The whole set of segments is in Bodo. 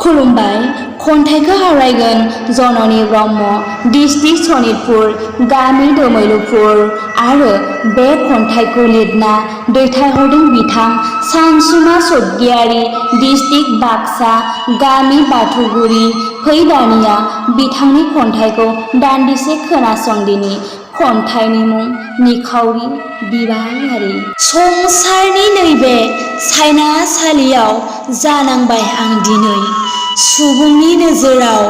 खुलुमबाय खन्थाइखौ आवरायगोन जननी ब्रह्म डिस्ट्रिक्ट सनितपुर गामि दोमैलुपुर आरो बे खन्थाइखौ लिरना दैथायहरदों बिथां सानसुमा स्वरगयारी डिस्ट्रिक्ट बाक्सा गामि बाथौगुरि फै दानिया बिथांनि खन्थाइखौ दान्दिसे खोनासंदिनि खन्थाइनि मुं निखावरि बिबायारि। संसारनि नैबे सायनासालियाव जानांबाय आं दिनै सुबुंनि नोजोराव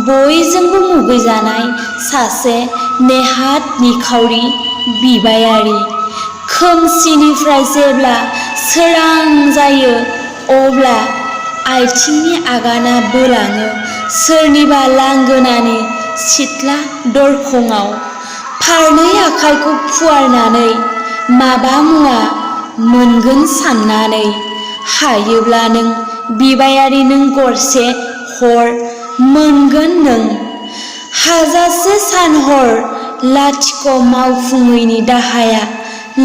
बयजोंबो मुगैजानाय सासे नेहाथ निखावरि बिबायारि। खोमसिनिफ्राय जेब्ला सोरां जायो अब्ला आथिंनि आगाना बोलाङो सोरनिबा लांगोनानि सिथ्ला दरखङाव फारनै आखाइखौ फुवारनानै माबा मुवा मोनगोन साननानै। हायोब्ला नों बिबायारि नों गरसे हर मोनगोन नों हाजासे सान हर लाथिख' मावफुङैनि दाहाया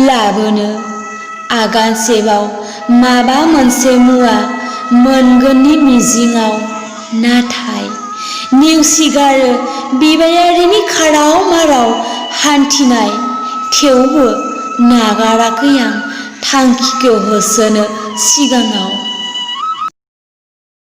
लाबोनो आगानसेबाव माबा मोनसे मुवा मोनगोननि मिजिङाव। नाथाय नेवसिगारो बिबायारिनि खाराव माराव हान्थिनाय थेवबो नागाराखै आं थांखिखौ होसोनो सिगाङाव।